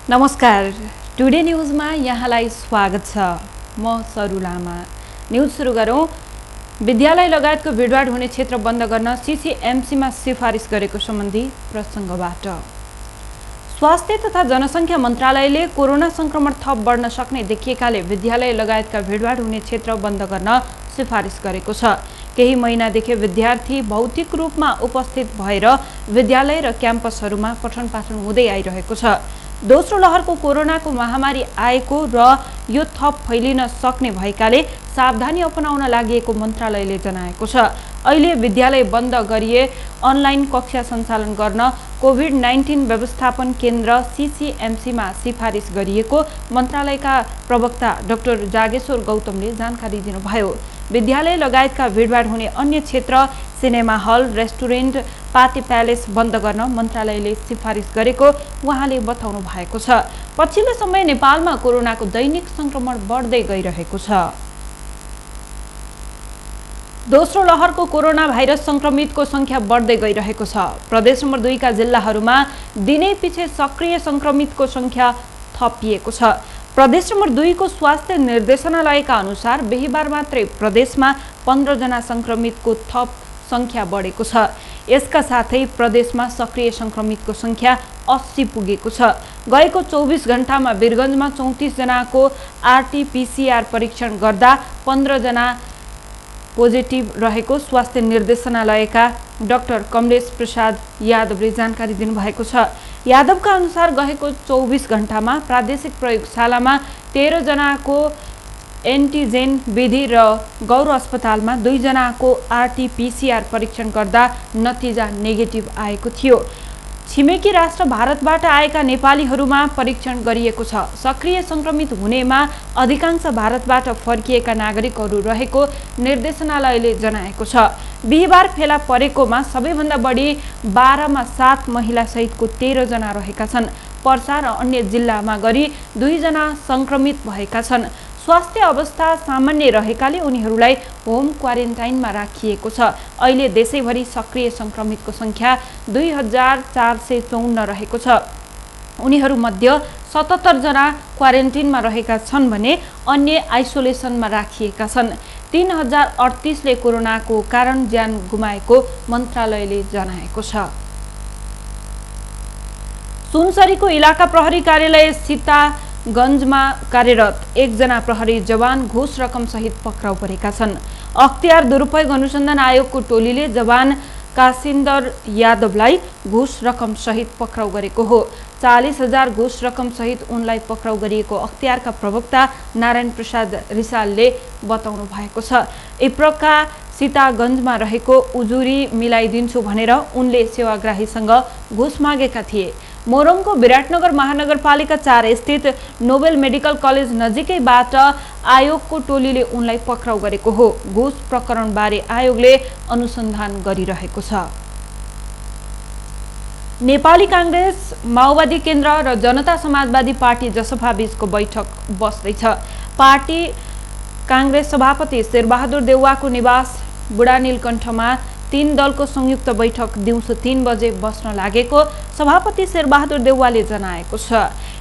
नमस्कार, टुडे न्यूजमा यहाँलाई स्वागत छ। म सरु लामा। न्यूज सुरु गरौँ। विद्यालय लगायतको भिडभाड हुने क्षेत्र बन्द गर्न सीसीएमसीमा सिफारिस गरेको सम्बन्धी प्रसङ्गबाट। स्वास्थ्य तथा जनसङ्ख्या मन्त्रालयले कोरोना संक्रमण थप बढ्न सक्ने देखिएकाले विद्यालय लगायतका भिडभाड हुने क्षेत्र बन्द गर्न सिफारिस गरेको छ। केही महिनादेखि विद्यार्थी भौतिक रूपमा उपस्थित भएर विद्यालय र क्याम्पसहरूमा पठन पाठन हुँदै आइरहेको छ। दोस्रो लहरको कोरोनाको महामारी आएको र यो थप फैलिन सक्ने भएकाले सावधानी अपनाउन लागि मन्त्रालयले जनाएको छ। अहिले विद्यालय बन्द गरिए अनलाइन कक्षा सञ्चालन गर्न कोभिड-19 व्यवस्थापन केन्द्र सीसीएमसीमा सिफारिस गरिएको मन्त्रालयका प्रवक्ता डाक्टर जागेश्वर गौतमले जानकारी दिनुभयो। विद्यालय लगायतका भिडभाड हुने अन्य क्षेत्र cinema hall, restaurant, party palace बन्द गर्न मन्त्रालयले सिफारिस गरेको उहाँले बताउनु भएको छ। पछिल्लो समय नेपालमा कोरोनाको दैनिक संक्रमण बढ्दै गइरहेको छ। दोस्रो लहरको कोरोना भाइरस संक्रमितको संख्या बढ्दै गइरहेको छ। प्रदेश नम्बर 2 का जिल्लाहरूमा दिनै पछि सक्रिय संक्रमितको संख्या थपिएको छ। प्रदेश नम्बर 2 को स्वास्थ्य निर्देशनालयका अनुसार बिहीबार मात्रै प्रदेशमा 15 जना संक्रमितको थप संख्या बढेको छ। यसका साथै प्रदेशमा सक्रिय संक्रमितको संख्या 80 पुगेको छ। गएको 24 घण्टामा वीरगञ्जमा 34 जनाको आरटीपीसीआर परीक्षण गर्दा 15 जना पोजिटिभ रहेको स्वास्थ्य निर्देशनालयका डाक्टर कमलेश प्रसाद यादवले जानकारी दिनुभएको छ। यादवका अनुसार गएको 24 घण्टामा प्रादेशिक प्रयोगशालामा 13 जनाको एन्टिजेन विधि र गौर अस्पतालमा 2 जनाको आरटीपीसीआर परीक्षण गर्दा नतिजा नेगेटिभ आएको थियो। छिमेकी राष्ट्र भारतबाट आएका नेपालीहरूमा परीक्षण गरिएको छ। सक्रिय संक्रमित हुनेमा अधिकांश भारतबाट फर्किएका नागरिकहरू रहेको निर्देशनालयले जनाएको छ। बिहीबार फेला परेकोमा सबैभन्दा बढी 12 मा 7 महिला सहितको 13 जना रहेका छन्। पर्सा र अन्य जिल्लामा गरी 2 जना संक्रमित भएका छन्। स्वास्थ्य अवस्था सामान्य रहेकाले उनीहरूलाई होम क्वारेन्टाइनमा राखिएको छ। अहिले देशैभरि सक्रिय संक्रमितको संख्या 2454 रहेको छ। उनीहरूमध्ये 77 जना क्वारेन्टिनमा रहेका छन् भने अन्य आइसोलेसनमा राखिएका छन्। 3038 ले कोरोनाको कारण ज्यान गुमाएको मन्त्रालयले जनाएको छ। सुनसरीको इलाका प्रहरी कार्यालय सीतागञ्जमा कार्यरत 1 जना प्रहरी जवान घुस रकम सहित पक्राउ परेका छन्। अख्तियार दुरुपयोग अनुसन्धान आयोगको टोलीले जवान कासिन्दर यादवलाई घुस रकम सहित पक्राउ गरेको हो। 40,000 घुस रकम सहित उनलाई पक्राउ गरिएको अख्तियारका प्रवक्ता नारायण प्रसाद रिसालले बताउनु भएको छ। इप्रका सीतागञ्जमा रहेको उजुरी मिलाइदिन्छु भनेर उनले सेवाग्राहीसँग घुस मागेका थिए। मोरङको विराटनगर महानगरपालिका 4 स्थित नोबेल मेडिकल कलेज नजिकैबाट आयोगको टोलीले उनलाई पक्राउ गरेको हो। घुस प्रकरणबारे आयोगले अनुसन्धान गरिरहेको छ। नेपाली कांग्रेस, माओवादी केन्द्र र जनता समाजवादी पार्टी जसपा बीचको बैठक बस्दैछ। पार्टी कांग्रेस सभापति शेरबहादुर देउवाको निवास बुढानीलकण्ठमा 3 दलको संयुक्त बैठक दिउँसो 3 बजे बस्न लागेको सभापति शेरबहादुर देउवाले जनाएको छ।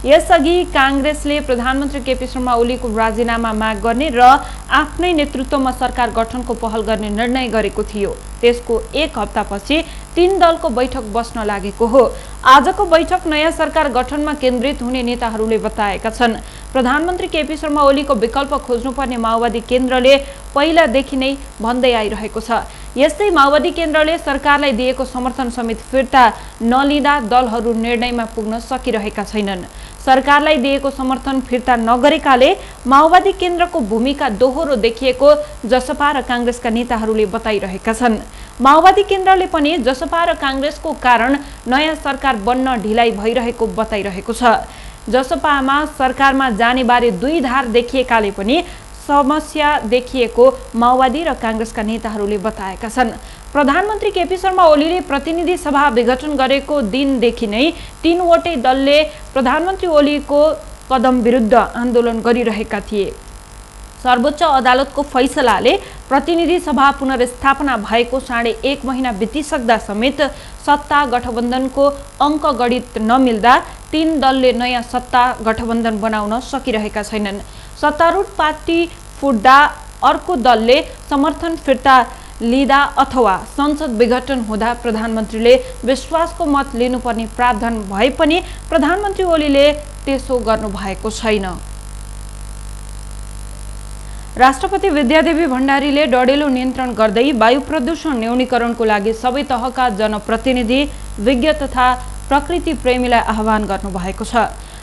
यसअघि कांग्रेसले प्रधानमन्त्री केपी शर्मा ओलीको राजीनामा माग गर्ने र आफ्नै नेतृत्वमा सरकार गठनको पहल गर्ने निर्णय गरेको थियो। त्यसको 1 हप्तापछि 3 दलको बैठक बस्न लागेको हो। आजको बैठक नयाँ सरकार गठनमा केन्द्रित हुने नेताहरूले बताएका छन्। प्रधानमन्त्री केपी शर्मा ओलीको विकल्प खोज्नुपर्ने माओवादी केन्द्रले पहिलादेखि नै भन्दै आइरहेको छ। यस्तै माओवादी केन्द्रले सरकारलाई दिएको समर्थन समेत फिर्ता नलिँदा दलहरू निर्णयमा पुग्न सकिरहेका छैनन्। सरकारलाई दिएको समर्थन फिर्ता नगरेकाले माओवादी केन्द्रको भूमिका दोहोरो देखिएको जसपा र कांग्रेसका नेताहरूले बताइरहेका छन्। माओवादी केन्द्रले पनि जसपा र कांग्रेसको कारण नयाँ सरकार बन्न ढिलाइ भइरहेको बताइरहेको छ। जसपामा सरकारमा जाने बारे 2 धार देखिएकाले पनि समस्या देखिएको माओवादी र कांग्रेसका नेताहरूले बताएका छन्। प्रधानमन्त्री केपी शर्मा ओलीले प्रतिनिधि सभा विघटन गरेको दिनदेखि नै 3 वटै दलले प्रधानमन्त्री ओलीको कदम विरुद्ध आन्दोलन गरिरहेका थिए। सर्वोच्च अदालतको फैसलाले प्रतिनिधि सभा पुनर्स्थापना भएको 1.5 महिना बितिसक्दा समेत सत्ता गठबन्धनको अङ्कगणित नमिल्दा 3 दलले नयाँ सत्ता गठबन्धन बनाउन सकिरहेका छैनन्। सत्तारूढ पार्टी फुट्दा अर्को दलले समर्थन फिर्ता लिँदा अथवा संसद विघटन हुँदा प्रधानमन्त्रीले विश्वासको मत लिनुपर्ने प्रावधान भए पनि प्रधानमन्त्री ओलीले त्यसो गर्नुभएको छैन। राष्ट्रपति विद्यादेवी भण्डारीले डडेलो नियन्त्रण गर्दै वायु प्रदूषण न्यूनीकरणको लागि सबै तहका जनप्रतिनिधि, विज्ञ तथा प्रकृति प्रेमीलाई आह्वान गर्नुभएको छ।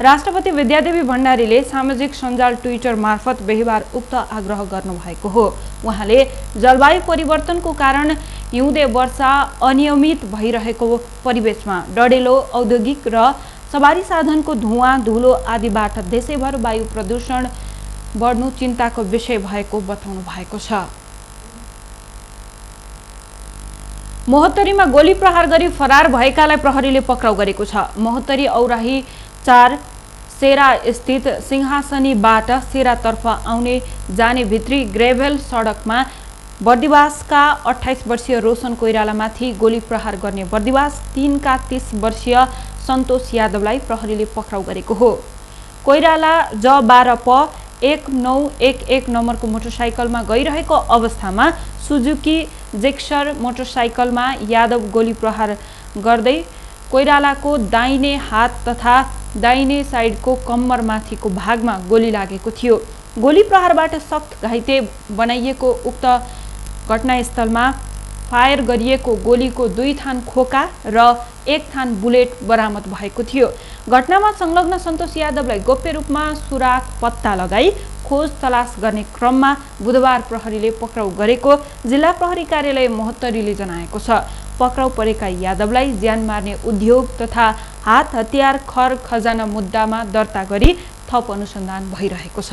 राष्ट्रपति विद्यादेवी भण्डारीले सामाजिक सञ्जाल ट्विटर मार्फत बिहीबार उक्त आग्रह गर्नुभएको हो। उहाँले जलवायु परिवर्तनको कारण हिउँदे वर्षा अनियमित भइरहेको परिवेशमा डडेलो औद्योगिक र सवारी साधनको धुवाँ धुलो आदिबाट देशैभर वायु प्रदूषण बढ्नु चिन्ताको विषय भएको बताउनु भएको छ। महोत्तरीमा गोली प्रहार गरी फरार भएकालाई प्रहरीले पक्राउ गरेको छ। महोत्तरी औराही 4 सेरा स्थित सिंहासनीबाट सेरातर्फ आउने जाने भित्री ग्रेभेल सडकमा बर्दिवासका 28 वर्षीय रोशन कोइरालामाथि गोली प्रहार गर्ने बर्दिवास 3 का 30 वर्षीय सन्तोष यादवलाई प्रहरीले पक्राउ गरेको हो। कोइराला J12 प 1911 नम्बरको मोटरसाइकलमा गइरहेको अवस्थामा सुजुकी जेक्सर मोटरसाइकलमा यादव गोली प्रहार गर्दै कोइरालाको दाहिने हात तथा दाहिने साइडको कम्मरमाथिको भागमा गोली लागेको थियो। गोली प्रहारबाट सख्त घाइते बनाइएको उक्त घटनास्थलमा फायर गरिएको गोलीको 2 थान खोका र 1 थान बुलेट बरामद भएको थियो। घटनामा संलग्न सन्तोष यादवलाई गोप्य रूपमा सुराग पत्ता लगाई खोज तलास गर्ने क्रममा बुधबार प्रहरीले पक्राउ गरेको जिल्ला प्रहरी कार्यालय महोत्तरीले जनाएको छ। पक्राउ परेका यादवलाई ज्यान मार्ने उद्योग तथा हात हतियार खर खजाना मुद्दामा दर्ता गरी थप अनुसन्धान भइरहेको छ।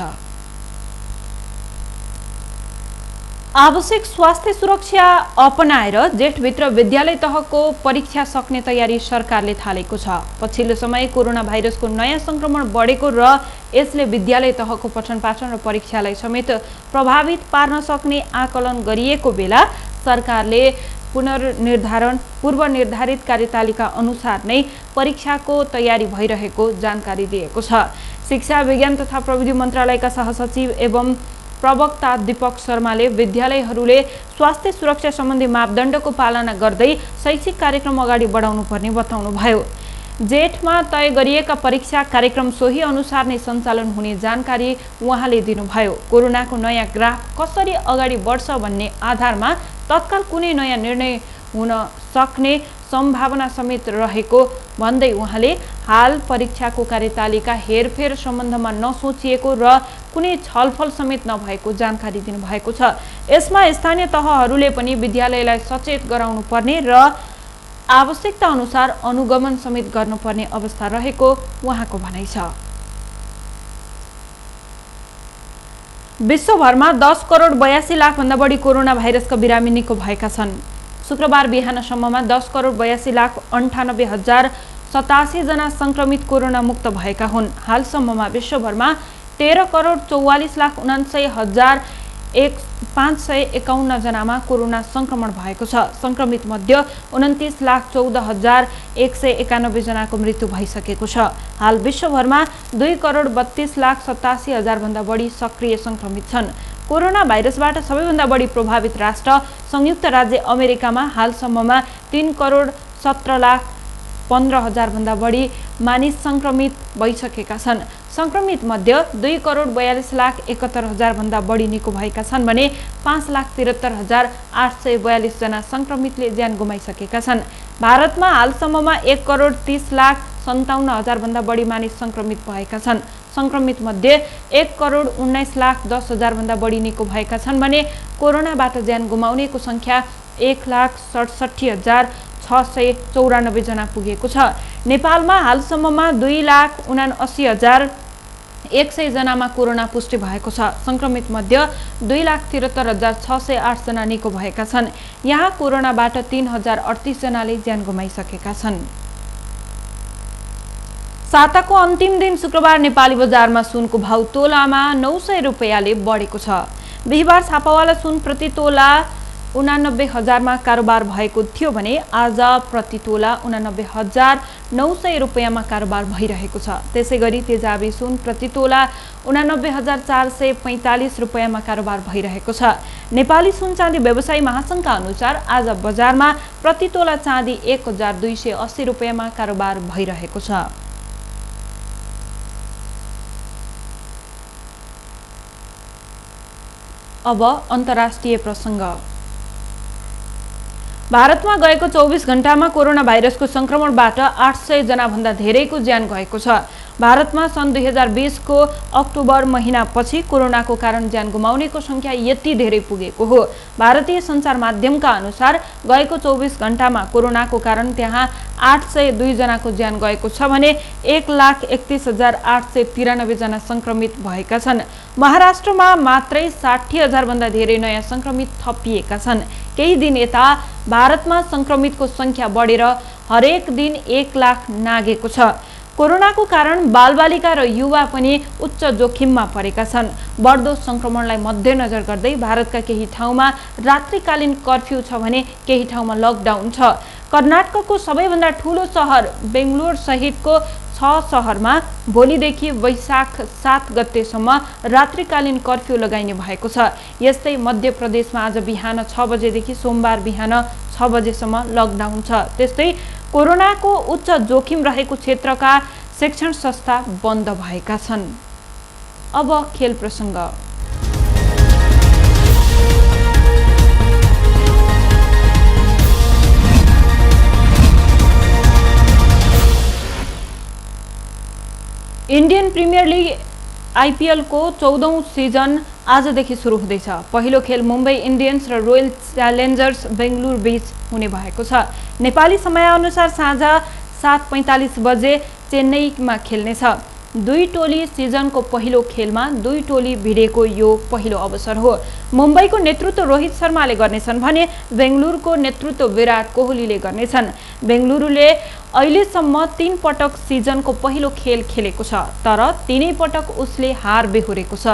आवश्यक स्वास्थ्य सुरक्षा अपनाएर जेठभित्र विद्यालय तहको परीक्षा सक्ने तयारी सरकारले थालेको छ। पछिल्लो समय कोरोना भाइरसको नयाँ संक्रमण बढेको र यसले विद्यालय तहको पठन पाठन र परीक्षालाई समेत प्रभावित पार्न सक्ने आकलन गरिएको बेला सरकारले पूर्व निर्धारित कार्यतालिका अनुसार नै परीक्षाको तयारी भइरहेको जानकारी दिएको छ। शिक्षा विज्ञान तथा प्रविधि मन्त्रालयका सहसचिव एवं प्रवक्ता दीपक शर्माले विद्यालयहरूले स्वास्थ्य सुरक्षा सम्बन्धी मापदण्डको पालना गर्दै शैक्षिक कार्यक्रम अगाडि बढाउनुपर्ने बताउनुभयो। जेठमा तय गरिएका परीक्षा कार्यक्रम सोही अनुसार नै सञ्चालन हुने जानकारी उहाँले दिनुभयो। कोरोनाको नयाँ ग्राफ कसरी अगाडि बढ्छ भन्ने आधारमा तत्काल कुनै नयाँ निर्णय हुन सक्ने सम्भावना समेत रहेको भन्दै उहाँले हाल परीक्षाको कार्यतालिका हेरफेर सम्बन्धमा नसोचिएको र कुनै छलफल समेत नभएको जानकारी दिनुभएको छ। यसमा स्थानीय तहहरूले पनि विद्यालयलाई सचेत गराउनु पर्ने र आवश्यकता अनुसार अनुगमन समेत गर्नुपर्ने अवस्था रहेको उहाँको भनाइ छ। विश्वभरमा 10 करोड 82 लाख भन्दा बढी कोरोना भाइरसका बिरामी निको भएका छन्। शुक्रबार बिहानसम्ममा 10 करोड 82 लाख 98,087 जना संक्रमित कोरोना मुक्त भएका हुन्। हालसम्ममा विश्वभरमा 13 करोड 44 लाख 79,551 जनामा कोरोना संक्रमण भएको छ। संक्रमित मध्ये 29 लाख 14,191 जनाको मृत्यु भइसकेको छ। हाल विश्वभरमा 2 करोड 32 लाख 87 हजार भन्दा बढी सक्रिय संक्रमित छन्। कोरोना भाइरसबाट सबैभन्दा बढी प्रभावित राष्ट्र संयुक्त राज्य अमेरिकामा हालसम्ममा 3 करोड 17 लाख 15 हजार भन्दा बढी मानिस संक्रमित भइसकेका छन्। संक्रमित मध्ये 2 करोड 42 लाख 71 हजार भन्दा बढी निको भएका छन् भने 5 लाख 73,842 जना संक्रमितले ज्यान गुमाइसकेका छन्। भारतमा हालसम्ममा 1 करोड 30 लाख 57 हजार भन्दा बढी मानिस संक्रमित भएका छन्। संक्रमित मध्ये 1 करोड 19 लाख 10 हजार भन्दा बढी निको भएका छन् भने कोरोनाबाट ज्यान गुमाउनेको संख्या 1,67,694 जना पुगेको छ। नेपालमा हालसम्ममा 2,79,100 जनामा कोरोना पुष्टि भएको छ। संक्रमित मध्ये 2,73,608 जना निको भएका छन्। यहाँ कोरोनाबाट 3,038 जनाले ज्यान गुमाइसकेका छन्। साताको अन्तिम दिन शुक्रबार नेपाली बजारमा सुनको भाउ तोलामा 900 रुपैयाँले बढेको छ। बिहिबार छापावाला सुन प्रति तोला 89,000 मा कारोबार भएको थियो भने आज प्रति तोला 89,900 रुपैयाँमा कारोबार भइरहेको छ। त्यसैगरी तेजाबी सुन प्रति तोला 89,445 रुपैयाँमा कारोबार भइरहेको छ। नेपाली सुन चाँदी व्यवसायी महासंघका अनुसार आज बजारमा प्रति तोला चाँदी 1,280 रुपैयाँमा कारोबार भइरहेको छ। अब अन्तर्राष्ट्रिय प्रसंग। भारतमा गएको 24 घण्टामा कोरोना भाइरसको संक्रमणबाट 800 जना भन्दा धेरैको ज्यान गएको छ। भारतमा सन् 2020 को अक्टोबर महिनापछि कोरोनाको कारण ज्यान गुमाउनेको संख्या यति धेरै पुगेको हो। भारतीय सञ्चार माध्यमका अनुसार गएको 24 घण्टामा कोरोनाको कारण त्यहाँ 802 जनाको ज्यान गएको छ भने 1,31,893 जना संक्रमित भएका छन्। महाराष्ट्रमा मात्रै 60,000 भन्दा धेरै नयाँ संक्रमित थपिएका छन्। केही दिन यता भारतमा संक्रमितको संख्या बढेर हरेक दिन 1 लाख नागेको छ। कोरोनाको कारण बालबालिका र युवा पनि उच्च जोखिममा परेका छन्। बढ्दो संक्रमणलाई मध्यनजर गर्दै भारतका केही ठाउँमा रात्रिकालीन कर्फ्यू छ भने केही ठाउँमा लकडाउन छ। कर्नाटकको सबैभन्दा ठूलो शहर बेंगलुरु सहितको 6 शहरमा भोलिदेखि वैशाख 7 गतेसम्म रात्रिकालीन कर्फ्यू लगाइने भएको छ। यस्तै मध्य प्रदेशमा आज बिहान 6 बजेदेखि सोमबार बिहान 6 बजेसम्म लकडाउन छ। त्यस्तै कोरोनाको उच्च जोखिम रहेको क्षेत्रका शिक्षण संस्था बन्द भएका छन्। अब खेल प्रसंग। इन्डियन प्रिमियर लिग आईपीएल को 14औं सिजन आजदेखि सुरु हुँदैछ। पहिलो खेल मुम्बई इन्डियन्स र रोयल च्यालेन्जर्स बेंगलुरु बीच हुने भएको छ। नेपाली समयअनुसार साँझ 7:45 बजे चेन्नईमा खेल्नेछ। दुई टोली सिजनको पहिलो खेलमा दुई टोली भिडेको यो पहिलो अवसर हो। मुम्बईको नेतृत्व रोहित शर्माले गर्नेछन् भने बेंगलुरुको नेतृत्व विराट कोहलीले गर्नेछन्। बेंगलुरुले अहिलेसम्म 3 पटक सिजनको पहिलो खेल खेलेको छ, तर 3 पटक उसले हार बेहोरेको छ।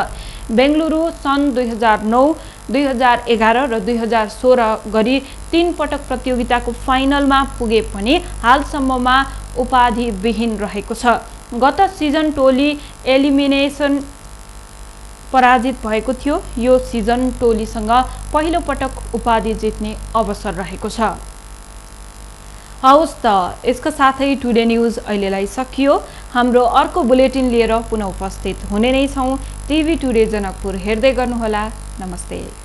बेंगलुरु सन् 2009, 2011 र 2016 गरी 3 पटक प्रतियोगिताको फाइनलमा पुगे पनि हालसम्ममा उपाधि विहीन रहेको छ। गत सिजन टोली एलिमिनेसन पराजित भएको थियो। यो सिजन टोलीसँग पहिलो पटक उपाधि जित्ने अवसर रहेको छ। हवस् त, यसका साथै टुडे न्यूज अहिलेलाई सकियो। हाम्रो अर्को बुलेटिन लिएर पुनः उपस्थित हुने नै छौं। टिभी टुडे जनकपुर हेर्दै गर्नुहोला। नमस्ते।